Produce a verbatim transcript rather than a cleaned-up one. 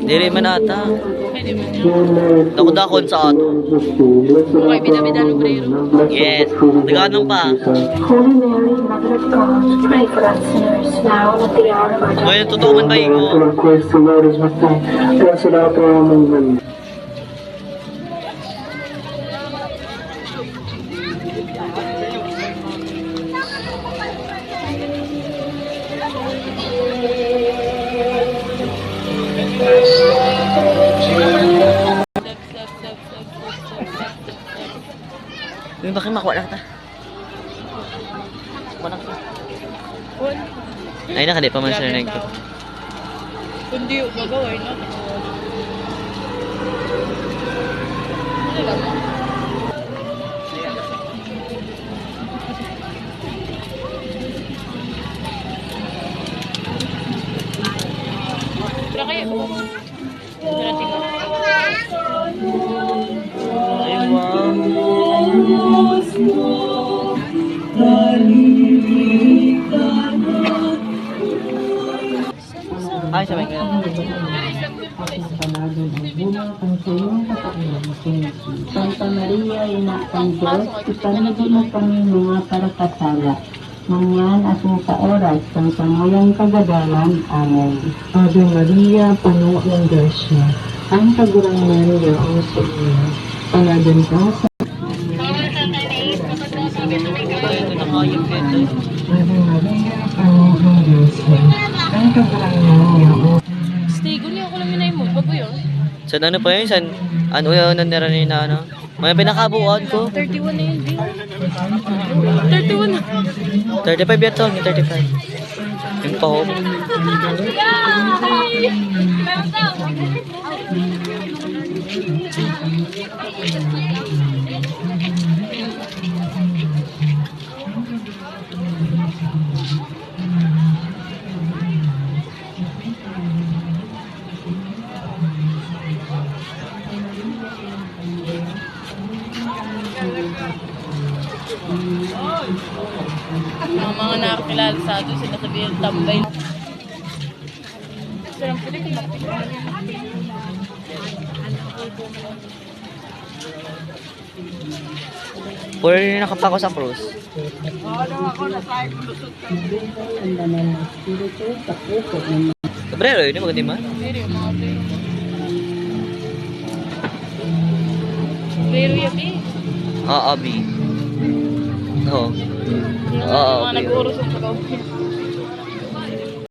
Diri man ata. Dako-dakon sa ato. Okay, bida-bida ng prayer. Yes. Tagalog pa. Holy Mary, Mother of God, pray for us sinners, now and at the hour of our death. Well, totoo man ba, Igo? Blessed art thou among women. Yung bakit makuha lang ta? Ay, nakadi pa man sa nag- Kundi, baga, why not? Tara kayo. Ay, wow. Ay, sabay kayo. Santa Maria, Ina ng Diyos, ipamigay mo kami mga karkatala, ngunyan at sa oras ng kanyang kagadalan. Amen. Ave Maria, puno ng grasya, ang Kagurang Maria, ang sa iyo, palagan ka sa Ave Maria, puno ng grasya, ang Kagurang Maria, ang Stigo niya ako lang yun ay mo. Bago yun. Sa ano pa yun? San, ano yun? Nanira ni na ano? May pinakabuuan ko. Thirty-one na yun, di. Thirty-one na. Thirty-five yata, may thirty-five. Yung pa ho. Ang mga nakakilala sa atin, sila sabihin, tambay. Puro rin nakapako sa krus. Obrero, yun, maganda man. Obrero yan, eh. Oo, Bi. Oo. Oo, Bi. Nag-uurus ang pag-,